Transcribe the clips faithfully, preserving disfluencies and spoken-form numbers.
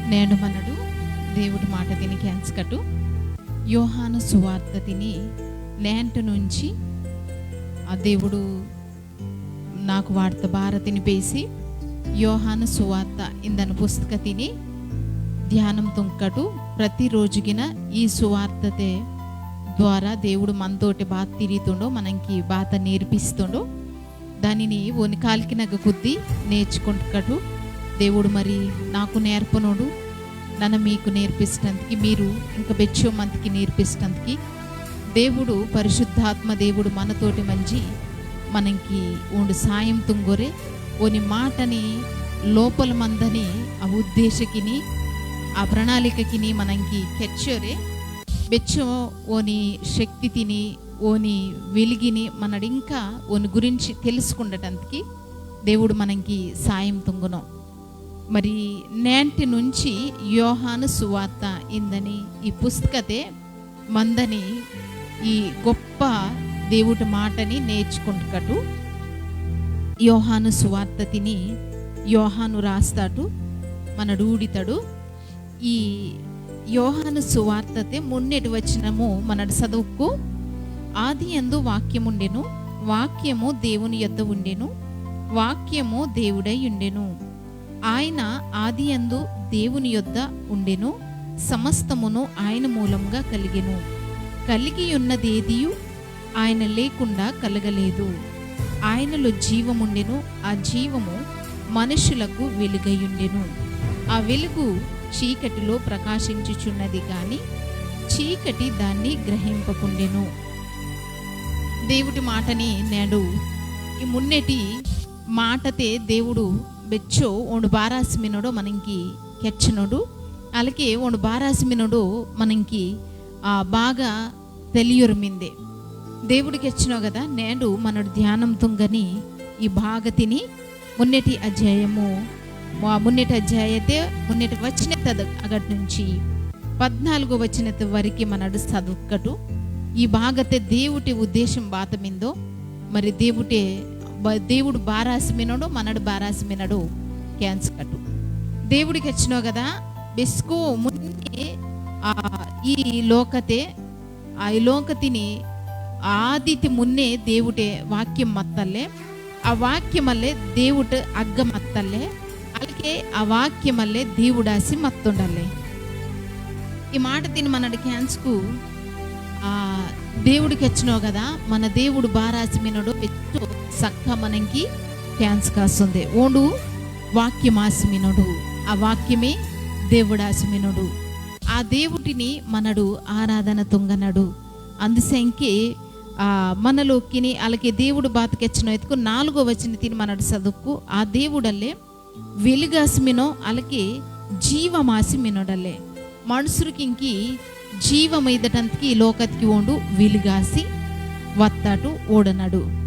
నేడు మనడు దేవుడు మాట తిని కేంజకటు. యోహాను సువార్త తిని నేంటి నుంచి ఆ దేవుడు నాకు వార్త భారతిని పేసి యోహాను సువార్త ఇందన పుస్తక తిని ధ్యానం తుంకటు. ప్రతిరోజుగిన ఈ సువార్తతే ద్వారా దేవుడు మనతోటి బాత తిరిగితుండో, మనకి బాత నేర్పిస్తుండో. దానిని ఓని కాలికినగ కుద్ది నేర్చుకుంటుకటు. దేవుడు మరి నాకు నేర్పనోడు, నన్న మీకు నేర్పిస్టందుకి, మీరు ఇంకా బెచ్చో మందికి నేర్పిస్టందుకి దేవుడు, పరిశుద్ధాత్మ దేవుడు మనతోటి మంజి మనకి ఓండు సాయం తుంగొరే. ఓని మాటని లోపల మందని ఆ ఉద్దేశకిని, ఆ ప్రణాళికకిని మనకి కెచ్చొరే. బెచ్చో ఓని శక్తి తిని, ఓని వెలిగిని మనడింకా ఓని గురించి తెలుసుకుండటానికి దేవుడు మనకి సాయం తుంగును. మరి నేంటి నుంచి యోహాను సువార్త ఇందని ఈ పుస్తకతే మందని ఈ గొప్ప దేవుటి మాటని నేర్చుకుంటుకటు. యోహాను సువార్త తిని యోహాను రాస్తాటు, మనడు ఊడితడు. ఈ యోహాను సువార్తతే మున్నెటి వచనము మనడు చదువుకు. ఆది యందు వాక్యముండెను, వాక్యము దేవుని యొద్ద ఉండెను, వాక్యము దేవుడై ఉండెను. ఆయన ఆది యందు దేవుని యొద్ద ఉండెను, సమస్తమును ఆయన మూలంగా కలిగెను. కలిగియున్నదేదియు ఆయన లేకుండా కలగలేదు. ఆయనలో జీవముండెను, ఆ జీవము మనుషులకు వెలుగయుండెను. ఆ వెలుగు చీకటిలో ప్రకాశించుచున్నది గాని, చీకటి దాన్ని గ్రహింపకుండెను. దేవుటి మాటని నేడు ఈ మున్నెటి మాటతే దేవుడు బెచ్చో ఓండు బారాసి మినోడో మనంకి కెచ్చనోడు, అలాగే ఓండు బారాసి మినోడో మనంకి, ఆ, బాగా తెలియొరు మిందే. దేవుడు కెచ్చినో కదా, నేడు మనడు ధ్యానం తుంగని ఈ భాగతిని మున్నెటి అధ్యాయము, మ-, మున్నెటి అధ్యాయతే మున్నెటి వచనత అగటి నుంచి పద్నాలుగో వచనత వరకు మనడు చదువుకటు. ఈ భాగతే దేవుటి ఉద్దేశం బాత మిందో, మరి దేవుటే బ-, దేవుడు బారాసి మినడు, మనడు బారాసి మినడు కేంజకటు. దేవుడు కెచ్చినో కదా, బెస్కో మున్నే, ఆ, ఈ లోకతే, ఆ ఈ లోకతిని ఆదితి మున్నే దేవుటే వాక్యం మత్తల్లే, ఆ వాక్యమల్లే దేవుటే అగ్గ మత్తల్లే, అలాగే ఆ వాక్యమల్లే దేవుడాసి మత్తుండల్లే. ఈ మాట తిని మనడు కేంజకు, ఆ, దేవుడు కెచ్చినో కదా, మన దేవుడు బారాసి మినడు బెచ్చో సక్క మనంకి కేంజకాసుందే. ఓండు వాక్యమాసి మినడు, ఆ వాక్యమే దేవుడాసి మినడు. ఆ దేవుటిని మనడు ఆరాధన తుంగనడు. అందుసంకే, ఆ, మనలోకిని అలాగే దేవుడు బాత కెచ్చినో ఎత్తుకు నాలుగో వచనం తిని మనడు చదువుకు. ఆ దేవుడల్లే వెలుగాసి మినో, అలాగే జీవమాసి మినోడల్లే. మనుషులకింకి జీవమైదటంతకి ఈ లోకతికి ఓండు వెలుగాసి వత్తాటు ఓడనడు.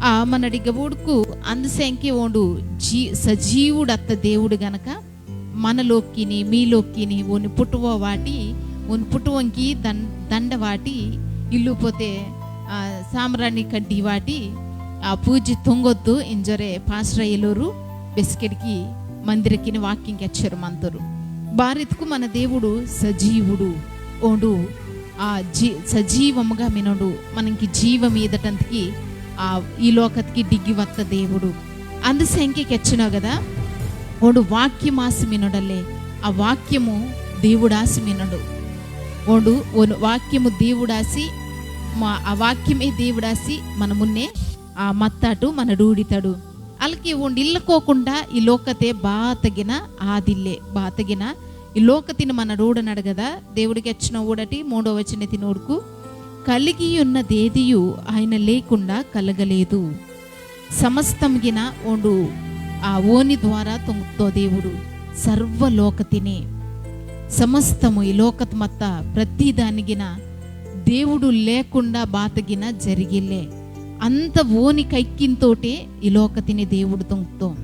ఆ మనడిగ ఊడుకు అందుసంకే ఓండు జీ-, సజీవుడత్త దేవుడు గనక మనలోకిని, మీలోకిని, ఓని పుట్టువ వాటి, ఓని పుట్టువంకి దం-, దండ వాటి, ఇల్లు పోతే, ఆ, సాంబ్రాణి కడ్డి వాటి, ఆ, పూజ తొంగొద్దు ఇంజొరే పాస్టర్ ఎలోరు బెస్కెడికి మందిరకిని వాక్యం కెచ్చరు మంతరు. బారిత్కు మన దేవుడు సజీవుడు, ఓండు ఆ జీ-, సజీవముగా మినోడు, మనకి జీవం ఈదటంతకి ఆ ఈ లోకతికి డిగ్గి వత్త దేవుడు. అందుసంకే కెచ్చినో కదా, ఓండు వాక్యమాసి మినోడల్లే, ఆ వాక్యము దేవుడాసి మినోడు. ఓండు ఓను వాక్యము దేవుడాసి, మా-, ఆ వాక్యమే దేవుడాసి మన మున్నే ఆ మత్తాటు మనడు ఊడితడు. అలాగే ఓండు ఇల్లకోకుండా ఈ లోకతే బాతగిన ఆదిల్లే, బాతగిన ఈ లోకతిని మనడు ఊడనడు కదా, దేవుడు కెచ్చినో ఊడటి మూడో వచనం తిని ఊడుకు. కలిగియున్నదేదియు ఆయన లేకుండా కలగలేదు. సమస్తంగిన ఓండు ఆ ఓని ద్వారా తుంగ్తో దేవుడు. సర్వలోకతిని, సమస్తము ఈ లోకత మత్త ప్రతి దానిగిన దేవుడు లేకుండా బాతగిన జరిగిల్లే. అంత ఓని కైకింతోటే ఈ లోకతిని దేవుడు తుంగ్తో.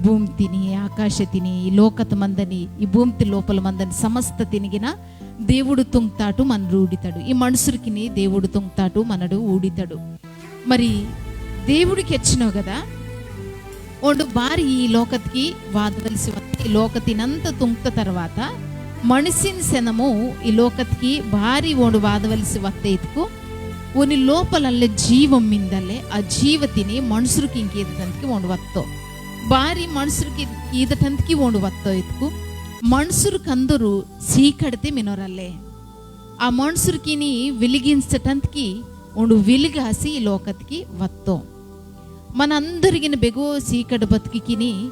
భూమితిని, ఆకాశతిని, ఈ లోకత మందని, ఈ భూమితి లోపల మందని సమస్త తినిగిన దేవుడు తుంగ్తాటు మనడు ఊడితడు. ఈ మనుషులకిని దేవుడు తుంగ్తాటు మనడు ఊడితడు. మరి దేవుడు కెచ్చినో కదా, ఓండు బారి ఈ లోకత్కి వాదవలసి వత్తే, ఈ లోకతినంత తుంక్త తర్వాత మనిషిన్ సెనము ఈ లోకత్కి బారి ఓండు వాదవలసి వత్తే ఇత్కు, ఓని లోపలల్లే జీవం మిందల్లే, ఆ జీవతిని మనుషుర్కింకి ఈదటంత్కి ఓండు వత్తో. బారి మనుషుర్కి ఈదటంత్కి ఓండు వత్తో ఇత్కు, మనుషుర్ కందరు సీకడితే మినోరల్లే. ఆ మనుషుర్కిని వెలిగించటంత్కి ఓండు వెలుగాసి ఈ లోకత్కి వత్తో. మనందరిగిన బెగో సీకటి బతుకుకిని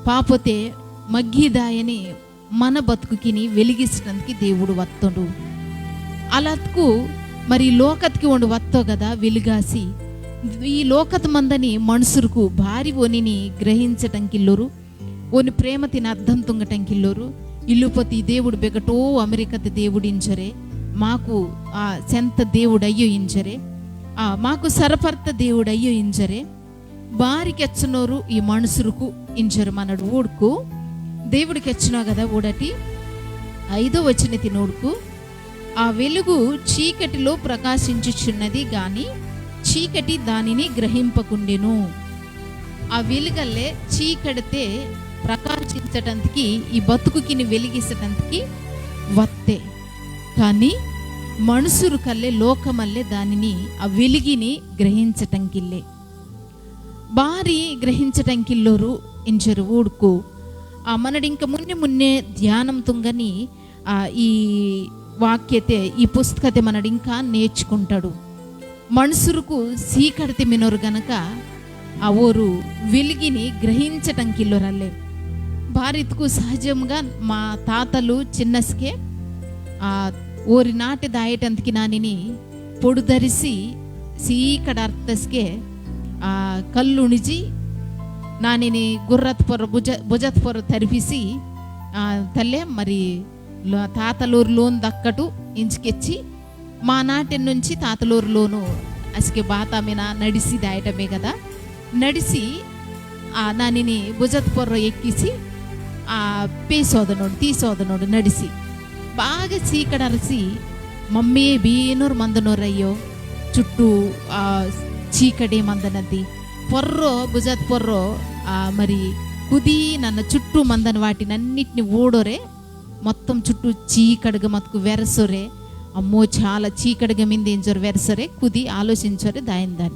పాపొతే మగ్గిదాయని మన బతుకుకిని వెలిగిసటంత్కి దేవుడు వత్తోండు. అలాత్కు మరి ఈ లోకత్కి ఓండు వత్తో గదా వెలుగాసి. ఈ లోకత మందని మనుషుర్కు బారి ఓనిని గ్రహించటంకిల్లోరు, ఓని ప్రేమతిని అర్థం తుంగటంకిల్లోరు. ఇల్లుపతి దేవుడు బెగటో అమెరికత దేవుడు ఇంజరే, మాకు ఆ సెంత దేవుడు అయ్యో ఇంజరే, ఆ మాకు సరపర్త దేవుడు అయ్యో ఇంజరే. బారి కెచ్చనోరు ఈ మనుషుర్కు ఇంజరు మనడు ఊడ్కు. దేవుడు కెచ్చనో గదా ఊడటి. ఐదో వచనతిని ఊడ్కు. ఆ వెలుగు చీకటిలో ప్రకాశించుచున్నది గాని, చీకటి దానిని గ్రహింపకుండెను. ఆ వెలుగల్లే చీకడితే ప్రకాశించటంత్కి, ఈ బతుకుకిని వెలిగిసటంత్కి వత్తే. కానీ మనుషుర్కల్లే లోకమల్లే దానిని, ఆ వెలుగిని గ్రహించటంకిల్లే. బారి గ్రహించటంకిల్లోరు ఇంజరు ఊడ్కు. ఆ, మనడింక మున్నే మున్నే ధ్యానం తుంగని, ఆ, ఈ వాక్యతే, ఈ పుస్తకతే మనడింక నేర్చుకుంటాడు. మనుషుర్కు సీకడితే మినోరు గనక, ఆ ఓరు వెలుగిని గ్రహించటంకిల్లోరల్లే. బారిత్కు సహజంగా మా తాతలు చిన్నస్కే, ఆ, ఓరి నాటె దాయటంత్కి నానిని పొడుదరిసి సీకడర్తస్కే, ఆ, కల్లుణిజి నానిని గుర్రత్ పొర్ర భుజ-, భుజత్ పొర్ర తరిపిసి, ఆ, తల్లే మరి లో-, తాతలోరు లోన్ దక్కటు ఇంచికెచ్చి మా నాటెన్ నుంచి తాతలోరు లోను అసికే బాతామిన నడిసి దాయటమే కదా. నడిసి ఆ నానిని భుజత్ పొర్ర ఎక్కిసి ఆ పేసోదనోడు, తీసోదనోడు నడిసి. బాగా చీకడరిసి మమ్మీ బీనోరు మందనోరయ్యో, చుట్టూ ఆ చీకడే మందనది. పొర్రో, భుజత్ పొర్రో, ఆ మరి కుది నన్న చుట్టూ మందన వాటినన్నిటిని ఊడోరే, మొత్తం చుట్టూ చీకడిగా మతుకు వెరసొరే. అమ్మో, చాలా చీకడిగా మింది ఇంజొరు వెరసొరే, కుది ఆలోచించొరే దాయిందాని.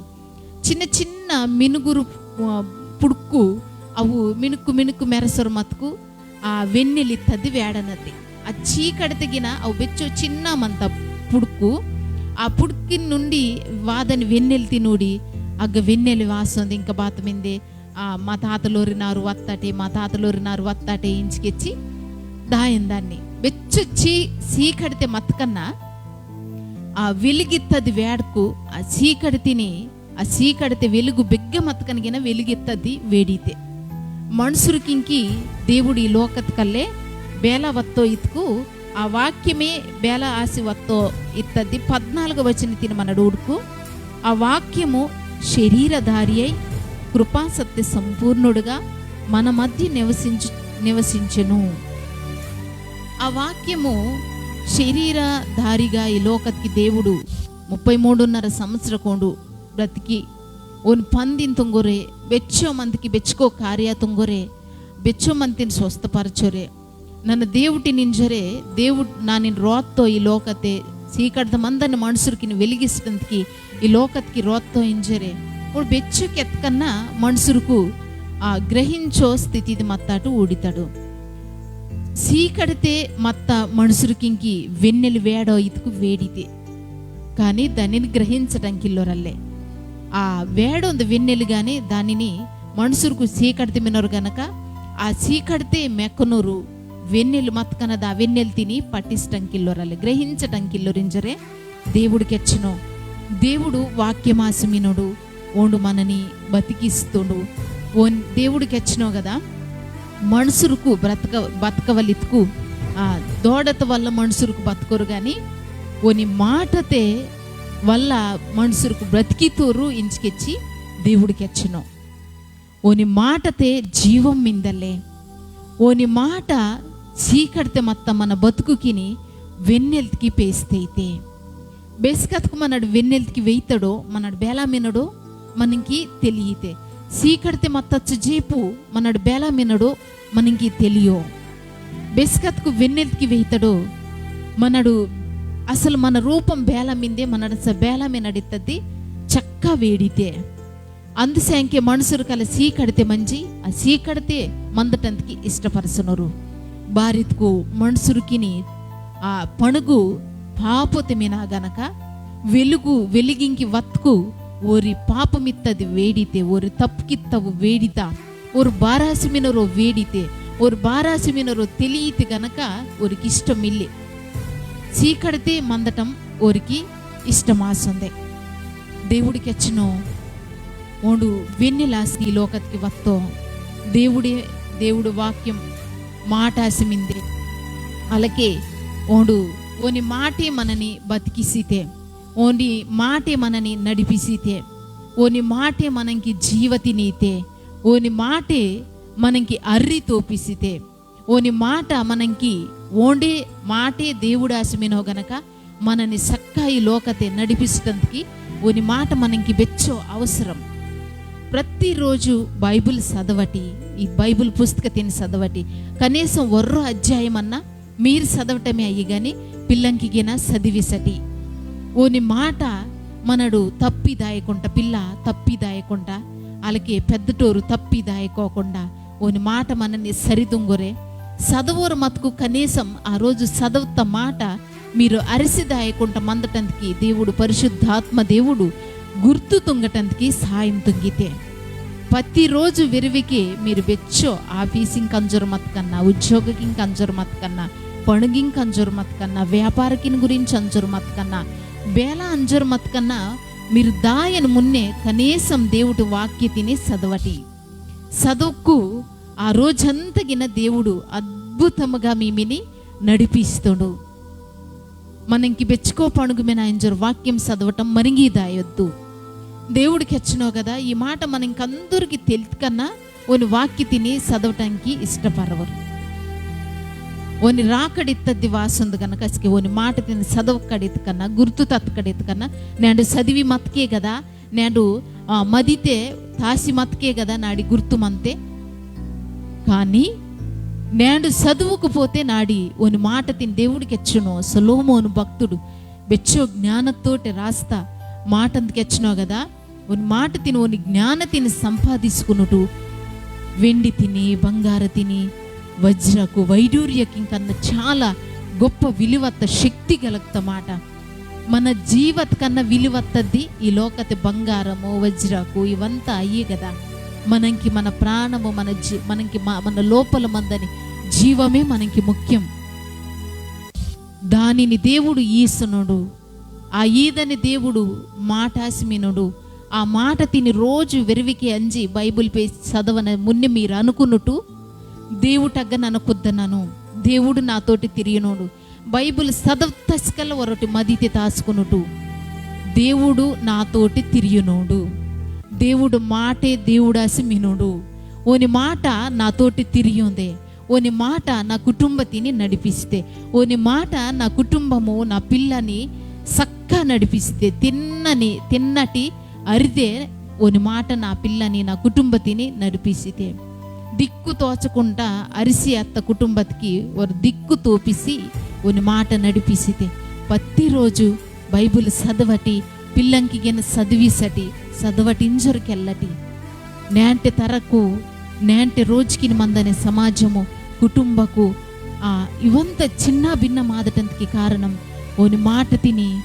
చిన్న చిన్న మినుగురు, ఆ, పుడుక్కు, అవు మినుక్కు మినుక్కు మెరసొరు మతుకు ఆ వెన్నెలి తది వేడనది. ఆ చీకడితగిన అవు బెచ్చో చిన్న మంత పుడుక్కు, ఆ పుడుక్కిన నుండి వాదని వెన్నెలి తినుడి, అగ్గ వెన్నెలి వాసంది. ఇంకా బాత మిందే ఆ, మా తాతలోరినారు వత్తటే, మా తాతలోరినారు వత్తటే ఇంచికెచ్చి దాయిందాన్ని. బెచ్చొచ్చి సీకడితే మత్కన్నా ఆ వెలిగిత్తది వేడ్కు, ఆ చీకడితిని, ఆ చీకడితే వెలుగు బెగ్గ మత్కనిగిన వెలిగిత్తది వేడితే. మనుషులకింకి దేవుడు ఈ లోకత్కల్లే బేల వత్తో ఇత్కు ఆ వాక్యమే బేల ఆసి వత్తో ఇత్తది పద్నాలుగవ వచనతిని మనడు ఊడ్కు. ఆ వాక్యము శరీరధారి అయి కృపాసత్య సంపూర్ణుడుగా మన మధ్య నివసించు-, నివసించెను. ఆ వాక్యము శరీరధారిగా ఈ లోకత్కి దేవుడు ముప్పై మూడున్నర సంవత్సర కోండు బ్రతికి ఓన్ పందిన్ తుంగొరే, బెచ్చో మందికి బెచ్చుకో కార్య తుంగొరే, బెచ్చో మందిని స్వస్థపరచొరే. నన్న దేవుటిని ఇంజొరే, దేవుడు నానిని రోత్తో ఈ లోకతే, సీకడ్ద మందని మనుషులకిని వెలిగిస్టందుకి ఈ లోకత్కి రోత్తో ఇంజొరే. ఓడు బెచ్చు కెత్కన్నా మనుషులకు ఆ గ్రహించో స్థితిది మత్తాటు ఊడితాడు. సీకడితే మత్త మనుషులకింకి వెన్నెలు వేడో ఇతుకు వేడితే. కానీ దానిని గ్రహించటంకిల్లోరల్లే. ఆ వేడొందు వెన్నెలుగానే దానిని మనుషులకు సీకడితే మినరు గనక, ఆ సీకడితే మెక్కనూరు వెన్నెలు మత్కనద ఆ వెన్నెలు తిని పట్టిస్టంకిల్లోరల్లే, గ్రహించటంకిల్లోరింజరే. దేవుడు కెచ్చినో, దేవుడు వాక్యమాసి మినోడు, ఓండు మనని బతికిస్తుండు. ఓన్ దేవుడు కెచ్చినో కదా, మనుషులకు బ్రతక-, బతకవలితుకు, ఆ, దోడత వల్ల మనుషులకు బతకరు గాని, ఓని మాటతే వల్ల మనుషులకు బ్రతికితోరు ఇంచుకెచ్చి దేవుడు కెచ్చినో. ఓని మాటతే జీవం మిందలే. ఓని మాట సీకడితే మత్త మన బతుకుకిని వెన్నెల్తికి పేస్తైతే. బేసికత్కు మనడు వెన్నెల్తికి వెయితడో, మనడు బేలా మినడో, మనకి తెలియితే. సీకడితే మత్తచ్చు జీపు మనడు బేలా మినడో మనంకి తెలియో. బెస్కత్కు వెన్నెత్కి వెయితడో మనడు అసలు మన రూపం బేలా మిందే మనడస బేలా మినడిత్తది చక్క వేడితే. అందుసేంకే మనుషులు కల సీకడితే మంజి, ఆ సీకడితే మందటందుకి ఇష్టపరచునరు. బారిత్కు మనుషులకిని ఆ పణుగు పాపొతె మినా గనక, వెలుగు వెలిగింకి వత్కు ఓరి పాపమిత్తది వేడితే, ఓరి తప్పుకిత్తవు వేడిత, ఓరు బారాసిమినరో వేడితే, ఓరు బారాసిమినరో తెలియితే గనక ఓరికి ఇష్టమిల్లే. సీకడితే మందటం ఓరికి ఇష్టమాసొందే. దేవుడు కెచ్చినో ఓండు వెన్నెలాసి ఈ లోకత్కి వత్తో. దేవుడే, దేవుడు వాక్యం మాటాసి మిందే. అలాగే ఓండు ఓని మాటే మనని బతికిసితే, ఓని మాటే మనని నడిపిసితే, ఓని మాటే మనంకి జీవతినీతే, ఓని మాటే మనంకి అర్రి తోపిసితే, ఓని మాట మనంకి ఓండే మాటే దేవుడాసి మినో గనక మనని సక్కా ఈ లోకతే నడిపిస్టందుకి ఓని మాట మనంకి బెచ్చో అవసరం. ప్రతిరోజు బైబిల్ చదవటి, ఈ బైబిల్ పుస్తకతిని చదవటి, కనీసం ఒర్రో అధ్యాయం అన్నా మీరు చదవటమే అయ్యి గాని పిల్లంకి గిన చదివిసటి. ఓని మాట మనడు తప్పిదాయకుంట, పిల్ల తప్పిదాయకుంట, అలాగే పెద్దటోరు తప్పిదాయకోకుండా ఓని మాట మనని సరిదుంగురే. చదవోరు మతుకు కనీసం ఆ రోజు చదవత మాట మీరు అరిసిదాయకుంట మందటందుకి దేవుడు, పరిశుద్ధాత్మ దేవుడు గుర్తు తుంగటందుకి సాయం తుంగితే. ప్రతిరోజు వెరువికే మీరు బెచ్చో ఆఫీసింగ్ కంజోరు మతకన్నా, ఉద్యోగకింగ్ కంజోరు మతకన్నా, పణుగింగ్ కంజోరు మతకన్నా, వ్యాపారకిన్ గురించి అంజోరు మతకన్నా, బేల అంజోరు మతకన్నా, మీరు దాయన మున్నే కనీసం దేవుడు వాక్యతిని చదవటి. చదువుకు ఆ రోజంతగిన దేవుడు అద్భుతముగా మీమిని నడిపిస్తుండు. మనంకి బెచ్చుకో పణుగు మిన ఇంజర్ వాక్యం చదవటం మరింగి దాయొద్దు. దేవుడు కెచ్చినో కదా, ఈ మాట మనంకందరికి తెలుకన్నా ఓని వాక్యతిని చదవటానికి ఇష్టపడవరు. ఓని రాకడిత్తద్ది వాసందు కనుక అసలు ఓని మాటతిని చదవకడిత్ కన్నా, గుర్తు తత్తకడిత్ కన్నా, నేడు చదివి మతకే కదా, నేడు, ఆ, మదితే తాసి మతకే కదా నాడి గుర్తు మంతే. కానీ నేడు చదువుకుపోతే నాడి ఓని మాటతిని దేవుడు కెచ్చును. సొలొమోను భక్తుడు బెచ్చో జ్ఞానతోటి రాస్తా మాటందు కెచ్చినో కదా, ఓని మాటతిని, ఓని జ్ఞానతిని సంపాదించుకునుటు. వెండితిని, బంగారతిని, వజ్రకు, వైడూర్యకింకన్నా చాలా గొప్ప విలువత్త శక్తి గలక్త మాట. మన జీవత్ కన్నా విలువత్తది ఈ లోకతి బంగారము, వజ్రకు, ఇవంతా అయ్యే కదా. మనంకి మన ప్రాణము, మన జీ-, మనంకి మ-, మన లోపల మందని జీవమే మనంకి ముఖ్యం. దానిని దేవుడు ఈసునుడు. ఆ ఈదని దేవుడు మాటాసి మినుడు. ఆ మాటతిని రోజు వెరువికి అంజి బైబిల్ పేసి చదవన మున్నే మీరు అనుకునుటు, దేవుటగ్గ నన్న కుద్దనను, దేవుడు నాతోటి తిరియునోడు. బైబిల్ చదవతస్కల్ ఒరొటి మదితే తాసుకునుటు, దేవుడు నాతోటి తిరియునోడు. దేవుడు మాటే దేవుడాసి మినుడు. ఓని మాట నాతోటి తిరియుందే. ఓని మాట నా కుటుంబతిని నడిపిస్తే. ఓని మాట నా కుటుంబము, నా పిల్లని సక్క నడిపిస్తే. తిన్నని, తిన్నటి అరిదే ఓని మాట నా పిల్లని, నా కుటుంబతిని నడిపిస్తే. దిక్కు తోచకుంట అరిసి అత్త కుటుంబతికి ఒరు దిక్కు తోపిసి ఓని మాట నడిపిస్తే. ప్రతిరోజు బైబిల్ చదవటి, పిల్లంకి గిన చదివిసటి, చదవటి ఇంజొరు కెల్లటి. నేంటె తరకు, నేంటె రోజుకిని మందనె సమాజము, కుటుంబకు, ఆ, ఇవంత చిన్న భిన్న మాదటంతకి కారణం, ఓని మాటతిని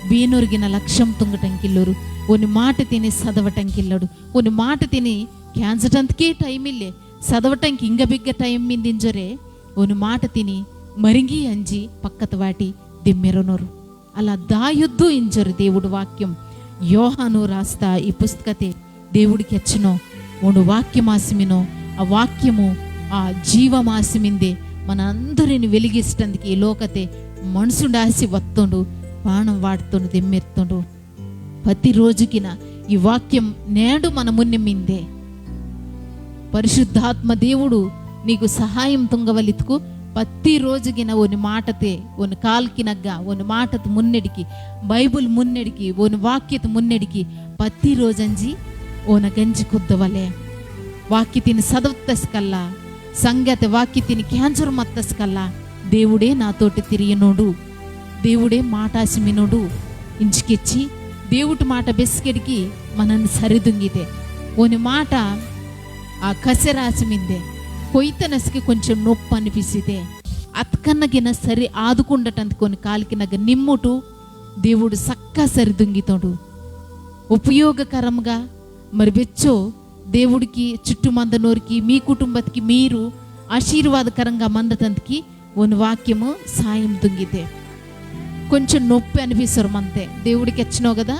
బేనొరిగిన లక్ష్యం తుంగటంకిల్లోరు, ఓని మాటతిని చదవటంకిల్లోడు, ఓని మాటతిని కేంజటంతకే time ఇల్లే, చదవటంకి ఇంగ బిగ్గ time మిందింజొరే, ఓని మాటతిని మరింగి అంజి పక్కత వాటి దిమ్మెరొనొరు. అలా దాయొద్దు ఇంజరు దేవుడు వాక్యం. యోహాను రాస్తా ఈ పుస్తకతే దేవుడు కెచ్చినో, ఓండు వాక్యమాసిమినో, ఆ వాక్యము, ఆ జీవమాసిమిందే మన అందరిని వెలిగిస్టందుకు ఈ లోకతే మనుషుండాసి వత్తోండు, పానం వాడుతోండు, దెమ్మెత్తోండు. ప్రతి రోజుకిన ఈ వాక్యం నేడు మన మున్నె మిందే. పరిశుద్ధాత్మ దేవుడు నీకు సహాయం తుంగవలితుకు ప్రతి రోజుగిన ఓని మాటతే, ఓని కాల్కినగ్గా, ఓని మాటత మున్నెడికి, బైబిల్ మున్నెడికి, ఓని వాక్యత మున్నెడికి ప్రతి రోజంజి ఓన గంజి కుద్దవలె. వాక్యతిని సదవత్తస్కల్ల, సంగతి వాక్యతిని కేంజొరు మత్తస్కల్ల, దేవుడే నాతోటి తిరియనోడు, దేవుడే మాటాసి మినోడు. ఇంచికెచ్చి దేవుటి మాట బెస్కెడికి మనను సరిదుంగితే. ఓని మాట ఆ కసెరాసి మిందే. కొయ్తనస్కి కొంచెం నొప్పి అనిపిసితే. అత్కన్నగిన సరి ఆదుకుండటందుకు ఓని కాలికినగ నిమ్ముటు దేవుడు సక్క సరిదుంగితోడు. ఉపయోగకరంగా మరి బెచ్చో దేవుడికి, చుట్టూ మందనోరికి, మీ కుటుంబతికి మీరు ఆశీర్వాదకరంగా మందటందుకి ఓని వాక్యము సాయం తుంగితే. కొంచెం నొప్పి అనిపిస్తారు మంతే. దేవుడికి ఎచ్చినో కదా,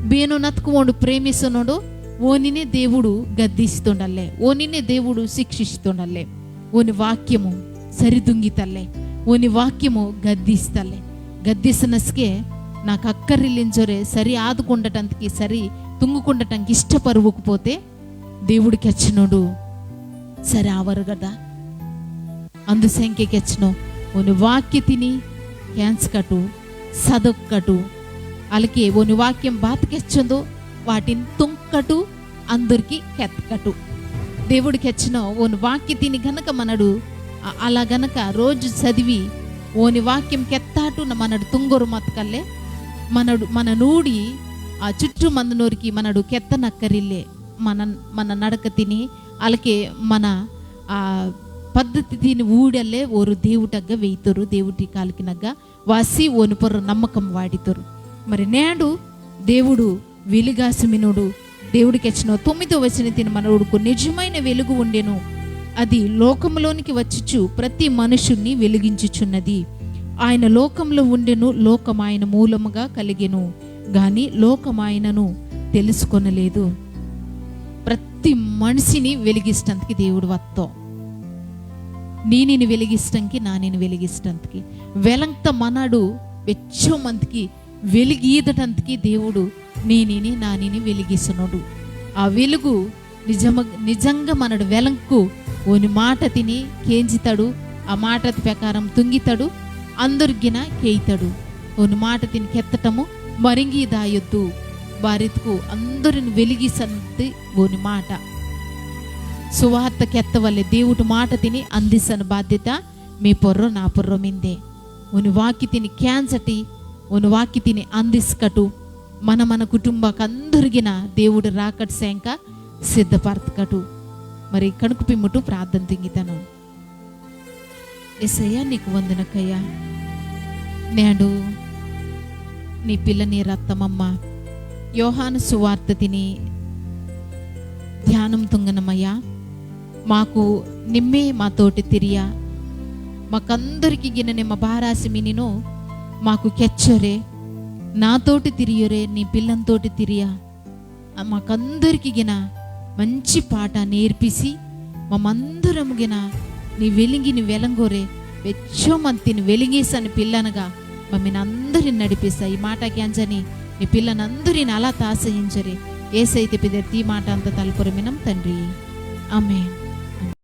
బేను నత్కు ఓండు ప్రేమిస్తున్నోడు, ఓనినే దేవుడు గద్దిస్తుండల్లే, ఓనినే దేవుడు శిక్షిస్తుండల్లే. ఓని వాక్యము సరిదుంగితల్లే, ఓని వాక్యము గద్దిస్తల్లే. గద్దిసనస్కే నాకు అక్కర్రిల్లించొరే సరి ఆదుకుండటంతకి, సరి తుంగుకుండటంకి ఇష్టపరువుకుపోతే దేవుడు కెచ్చినోడు సరి ఆవరు కదా. అందుసంకే కెచ్చినో ఓని వాక్యతిని కేంజకటు, సదొక్కటు, అలాగే ఓని వాక్యం బాత కెచ్చందో వాటిని తుంకటు, అందరికి కెత్తకటు. దేవుడు కెచ్చినో ఓని వాక్యతిని గనక మనడు, అ-, అలా గనక రోజు చదివి ఓని వాక్యం కెత్తాటు న-, మనడు తుంగొరు మతకల్లే, మనడు, మన నూడి ఆ చుట్టూ మందనోరికి మనడు కెత్తనక్కరిల్లే. మన, మన నడకతిని, అలాగే మన ఆ పద్ధతితిని ఊడల్లే ఓరు దేవుటగ్గ వెయితోరు, దేవుటి కాలికినగ్గ వాసి ఓని పొర్రొ నమ్మకం వాడితోరు. మరి నేడు దేవుడు వెలుగాసి మినోడు. దేవుడు కెచ్చినో తొమ్మిదో వచనతిని మనడు ఊడుకు, నిజమైన వెలుగు ఉండెను, అది లోకములోనికి వచ్చుచు ప్రతి మనుషుణ్ణి వెలిగించుచున్నది. ఆయన లోకంలో ఉండెను, లోకం ఆయన మూలముగా కలిగెను, గాని లోకం ఆయనను తెలుసుకొనలేదు. ప్రతి మనిషిని వెలిగిస్టందుకు దేవుడు వత్తో. నీనిని వెలిగిస్టంకి, నానిని వెలిగిస్టందుకి. వెలంక్త మనడు వెచ్చో మందికి వెలిగీదటందుకి దేవుడు నీనిని నానిని వెలిగిస్తున్నోడు. ఆ వెలుగు నిజమ-, నిజంగా మనడు వెలంకు ఓని మాటతిని కేంజితడు, ఆ మాటతి ప్రకారం తుంగితడు, అందరిగిన కేయితడు. ఓని మాటతిని కెత్తటము మరింగి దాయొద్దు. బారిత్కు అందరిని వెలిగిసంది ఓని మాట. సువార్త కెత్తవలె దేవుటి మాటతిని అందిసన బాధ్యత మీ పొర్రొ నా పొర్రొ మిందే. ఓని వాక్యతిని కేంజటి, ఓని వాక్యతిని అందిస్కటు, మన మన కుటుంబకందరిగిన దేవుడు రాకటి సేంక సిద్ధపరతకటు. మరి కణుకు పిమ్ముటు ప్రార్థన తుంగితను. యేసయ్యా, నీకు వందనకయ్యా. నేడు నీ పిల్లని రత్తమమ్మ యోహాను సువార్తతిని ధ్యానం తుంగనమయ్యా. మాకు నిమ్మే మాతోటి తిరియా. మాకందరికి గిన నిమ్మ బారాసి మినినో మాకు కెచ్చొరే, నాతోటి తిరియొరే, నీ పిల్లంతోటి తిరియా. ఆ, మాకందరికి గిన మంచి పాట నేర్పిసి, మమ్మందరం గిన నీ వెలింగిని వెలంగొరే, వెచ్చో మంతిని వెలింగేసని పిల్లనగా మమ్మినందరిని నడిపిస్తా. ఈ మాట కేంజని నీ పిల్లనందరిని అలా తాసయించొరే. ఏసైతే పిదర్తి ఈ మాట అంత తలకొరమినం తండ్రి. ఆమేన్.